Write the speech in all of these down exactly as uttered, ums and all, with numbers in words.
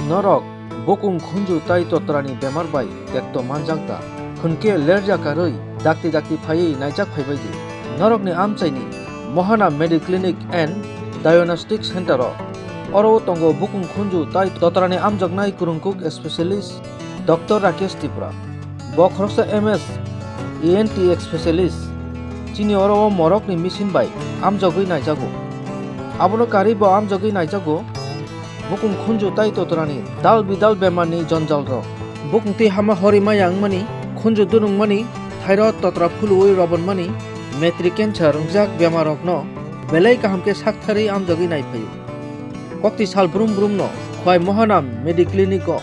Norok bukung khunju tai totrani bemar bai tekto manjak da? Hwnkhe lerja karwi dakti dakti phaiwi naijak phaibai di. Norokni amchaini Mohana Mediclinic and Diagnostic Center o. Oro o tongo bukung khunju tai totrani amjaknai kwrwngkuk specialist Doctor Rakesh Tripura. Bo khoroksa M S E N T specialist. Chini oro o morokni machine bai amjogwi naijago. Abono karwi bo amjogwi naijago. Bukung khunju tai totrani dal bidal bemarni jonjal rok. Bukung twi hama hori maya wngmani, khunju dunungmani, thairok totra phuluwi robonmani, matric cancer wngjak bemarrokno belai kaham khe saktharwi amjogwi naiphaio. Kokti sal brum brumno Khwai Mohana Mediclinic o.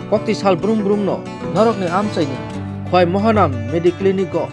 Kokti sal brum brumno norokni amchaini Khwai Mohana Mediclinic o.